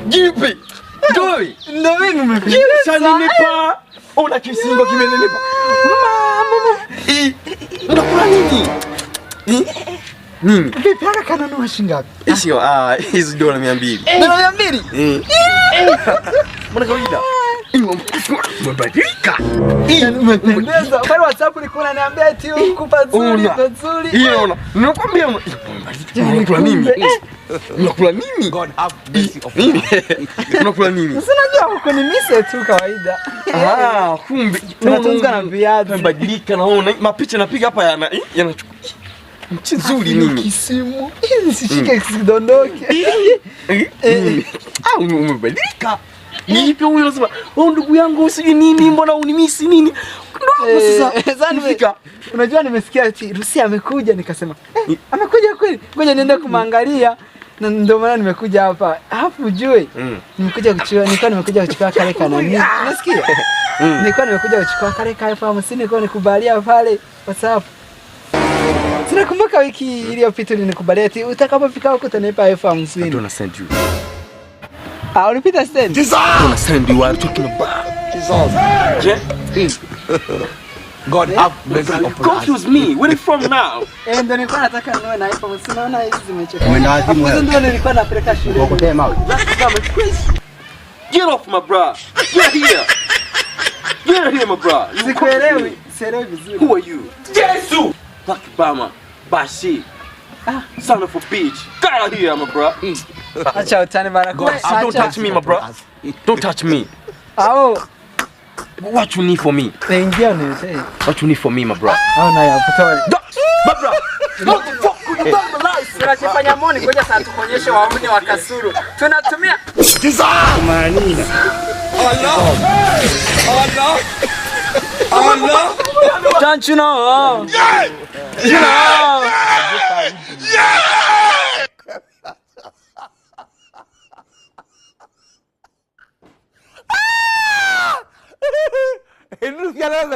Jipi. Doi. Ndio mimi nimependeza. Shaninepa. Ona kisingo kimenenepa. Mama. Unakula nini? Nini? Vipi haka kanunua shilingi ngapi? Hizo hizo dola 200. Dola 200? Eh. Mbona kawaida? Umebadilika. Umependeza. Pale WhatsApp ulikuwa unaniambia eti huku pazuri pazuri. Hiyo ona. Ninakwambia unakula nini? Unakula nini? God have mercy upon Nini? Unakula nini? Sasa unajua huko ni mise tu kawaida. Ah, kumbe Tunatunzwa na viazi. Umebadilika naona. Mapicha napiga hapa yana yanachukua. Mchi nzuri nini? Kisimu. Nisishike kisidondoke. Nini? Ah, umebadilika. Nipe huyo anasema, "Oh ndugu yangu sijui nini, mbona unimisi nini?" Ndio sasa. Nifika. Unajua nimesikia eti Rusia amekuja, nikasema, amekuja kweli? Ngoja niende kumwangalia. Na ndio maana nimekuja hapa. Alafu ujue, nimekuja kuchukua, nilikuwa nimekuja kuchukua kale kana nini. Unasikia? Nilikuwa nimekuja kuchukua kale ka 50,000 nilikuwa nikubalia pale WhatsApp. Sinakumbuka wiki iliyopita ulinikubalia eti utakapofika huko utanipa 50,000. I don't send you. Ah, ulipita stand. I don't send you. I'm talking about. Jesus. Yeah? God have mercy upon us. Confuse me. Where you from now? Eh, ndio nilikuwa nataka ninunue na elfu hamsini. Naona hizi zimechoka. Umeenda wazimu Hapo wewe. ndio nilikuwa napeleka shule. Uokotee mawe. That's crazy. Get off my bra. Get here. Get here my bra. You Sikuelewi, sielewi vizuri. Who are you? Jesus. Black Obama. Bashi. Son of a bitch. Get out here my bra. Acha utani bana. Don't touch me my bra. Don't touch me. Au What you need for me? naingia niletee. What you need for me my bro? Au nayo hapo tayari. My bro. What the fuck you done my life? Tunachofanya moni, ngoja sasa tukuonyeshe wauni wa Kasulu. Tunatumia Allah. Don't you know? You know. Rusia la